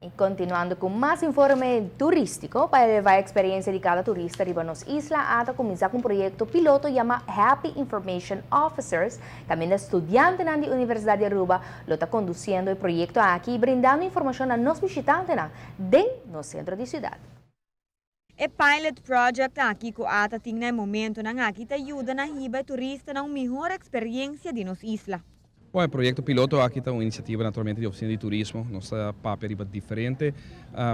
Y continuando cu mas informe turistico, pa eleva e experiencia di cada turista riba nos isla, ATA a cuminsa cu un proyecto piloto yama Happy Information Officers. Tambe studiantenan di Universidad di Aruba lo ta conduciendo e proyecto aki, brindando informacion na nos bishitantenan den nos centro di ciudad. E pilot project aki cu ATA tin na momentonan aki ta yuda na hiba turistanan un miho experiencia di nos isla. Bon, e proyecto piloto aki ta un iniciativa naturalmente di Oficina di Turismo. Nos ta papia riba diferente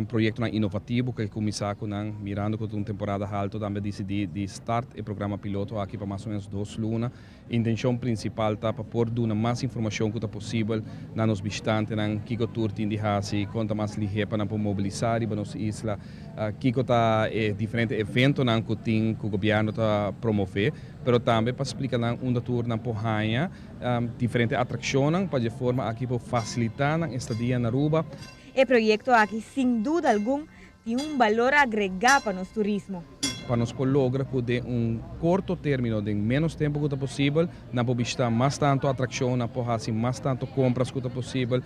proyecto innovativo cu a cuminsa cu nan, mirando cu un temporada halto, tambe a dicidi di start e programa piloto aki pa mas o menos 2 luna. Intencion principal ta pa por duna mas informacion cu ta posibel na nos bishitantenan, kico tur tin di hasi, con ta mas lihe pa nan mobilisa riba nos isla, kico ta diferente eventonan cu tin cu gobierno ta promove, pero tambe pa splica nan unda tur nan por haya diferente atraccion pa di forma aki pa facilita nan estadia na Aruba. E proyecto aki, sin duda algun, tin un balor agrega pa nos turismo. Pa nos por logra cu den un corto termino, den menos tempo cu posibel, nan por bishita mas tanto atraccion, nan por haci mas tanto compras cu posibel,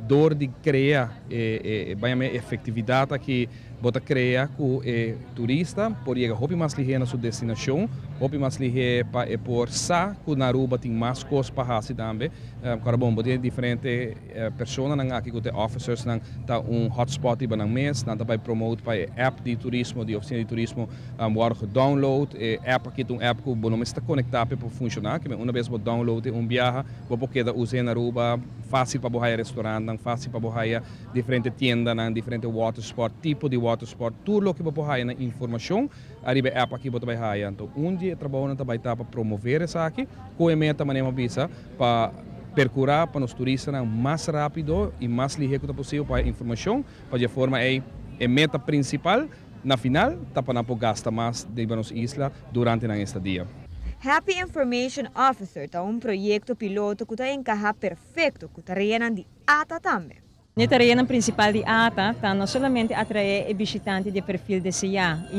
door di crea efectividad aki, bo ta crea cu e turista por yega hopi mas lihe na su destinacion, hopi mas lihe pa e por sa cu na Aruba tin mas cos pa hasi tambe. Awor bon, tin diferente personanan aki cu officers nan ta un hotspot riba nan mes, nan ta bay promote pa e app di turismo, di Oficina di Turismo, wordo download. E app aki ta un app cu bo no mester conecta pa funciona, cu un bes bo download un biaha, bo por keda usa na Aruba, facil pa bo haya restaurant, facil pa bo haya diferente tiendanan, diferente water sport, tipo di water sport, tur loke bo por haya na informacion, ariba e app aki bo ta bay haya. Anto, un di e trabounan ta bay ta pa promove esaki, cu e meta, manera bisa, pa percura pa nos turistanan mas rapido y mas lihe cu posibel pa informacion, pa di forma ey e meta principal na final ta pa nan gasta mas riba nos isla durante nan estadia. Happy Information Officer ta un proyecto piloto cu ta encaha perfecto cu e tareanan di ATA tambe. E tarea principal di ATA ta no solamente atrae e bishitante di perfil desea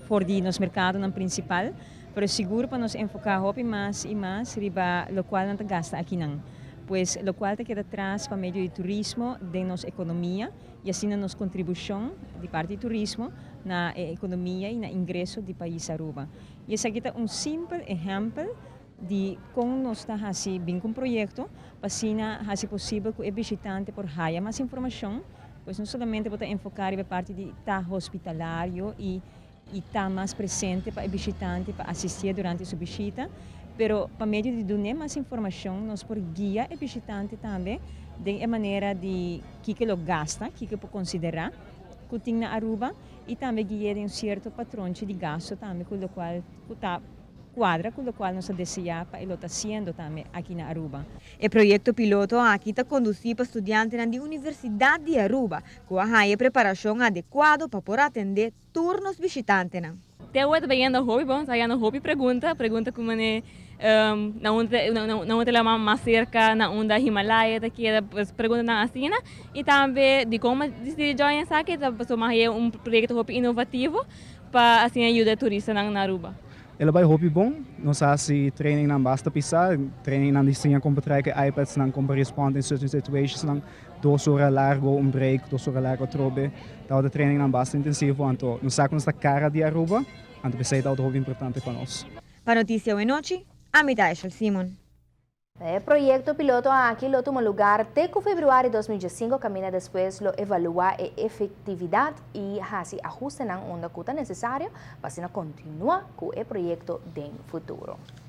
for di nos mercado principal, pero sigur pa nos enfoca hopi mas y mas riba locual nan ta gasta akinan. Pues locual ta keda atras pa medio di turismo di nos economia y asina nos contribucion di parti di turismo na economia y na ingreso di pais Aruba. Y esaki ta un simpel ehempel di con nos ta bin cu un proyecto pa asina haci posibel cu e bishitante por haya mas informacion, pues no solamente por enfoca e parti di ta hospitalario y ta mas presente pa e bishitante pa asisti durante su bishita, pero pa medio di duna mas informacion nos por guia e bishitante tambe di manera di kico e lo gasta, kico e por considera cu tin na Aruba y tambe guia un cierto patron di gasto tambe cu locual ta cuadra cu locual nos ta desea pa e ta haciendo tambe aki na Aruba. E proyecto piloto aki ta conduci pa studiantenan di Universidad di Aruba, cu e preparacion adecua pa por atende tur nos bishitantenan. Te awor ta bayendo hopi bon, ta hayando hopi pregunta, pregunta con na unda na unda ta mas cerca, na unda Himalaya ta keda, preguntanan asina, y tambe di con dicidi join esaki, ta paso m'a haya un proyecto hopi innovativo pa asina yuda turistanan na Aruba. El a bay hopi bon, nos a hasi training nan basta pisa, training nan di siña con trek iPads nan, con respond in certain situations nan, 2 ora largo un break, 2 ora largo trobe. Tabata training nan basta intensivo, anto nos sa cu nos ta cara di Aruba, anto esey ta hopi importante pa nos. Pa Noticia Anochi, ami ta Simon. E proyecto piloto aki lo tuma luga te februari di 2015, caminda despues lo evalua e efectividad y haci ahuste unda ta necesario pa continua cu e proyecto den futuro.